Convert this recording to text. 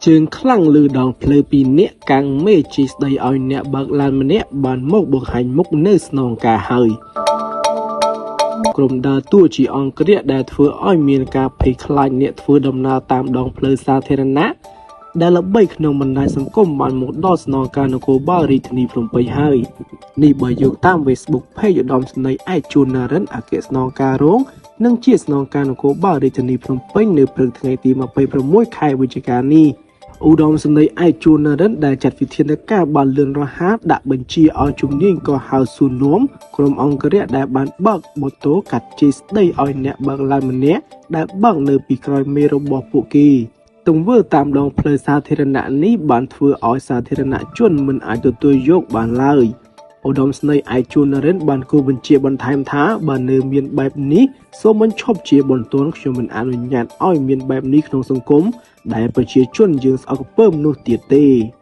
ជើងខ្លាំងលើដងផ្លូវពីរនាក់កាំងមេជិះស្ដីឲ្យអ្នកបើកឡានម្នាក់បានមកបង្ហាញមុខនៅស្នងការហើយក្រុមដើរតួជាអង្គរក្សដែលធ្វើឲ្យមានការភ័យខ្លាចអ្នកធ្វើដំណើរតាមដងផ្លូវសាធារណៈដែលល្បីក្នុងបណ្ដាញសង្គមបានមកដល់ស្នងការនគរបាលរាជធានីភ្នំពេញហើយនេះបើយោងតាម Facebook Page ឧត្តមសេនីយ៍ឯកជួនណារិនអគ្គស្នងការរងនិងជាស្នងការនគរបាលរាជធានីភ្នំពេញនៅព្រឹកថ្ងៃទី26ខែវិច្ឆិកានេះឧត្តមសេនីយ៍ឯកជួនណារិនដែលចាត់វិធានការបានលឿនរហ័សដាក់បញ្ជាឲ្យជំនាញក៏ហៅសួរនាំក្រុមអង្គរក្សដែលបានបើកម៉ូតូកាត់ជ័យស្ដីឲ្យអ្នកបើកឡានម្នាក់ដែលបើកនៅពីក្រោយមេរបស់ពួកគេទង្វើតាមដងផ្លូវសាធារណៈនេះបានធ្វើឲ្យសាធារណជនមិនអាចទទួលយកបានឡើយឧត្តមសេនីយ៍ឯកជួនណារិនបានគូបញ្ជាបន្ថែមថាបើនៅមានបែបនេះសូមបញ្ឈប់ជាបន្ទាន់ខ្ញុំមិនអនុញ្ញាតឲ្យមានបែបនេះក្នុងសង្គមដែលប្រជាជនយើងស្អប់ខ្ពើមនោះទៀតទេ។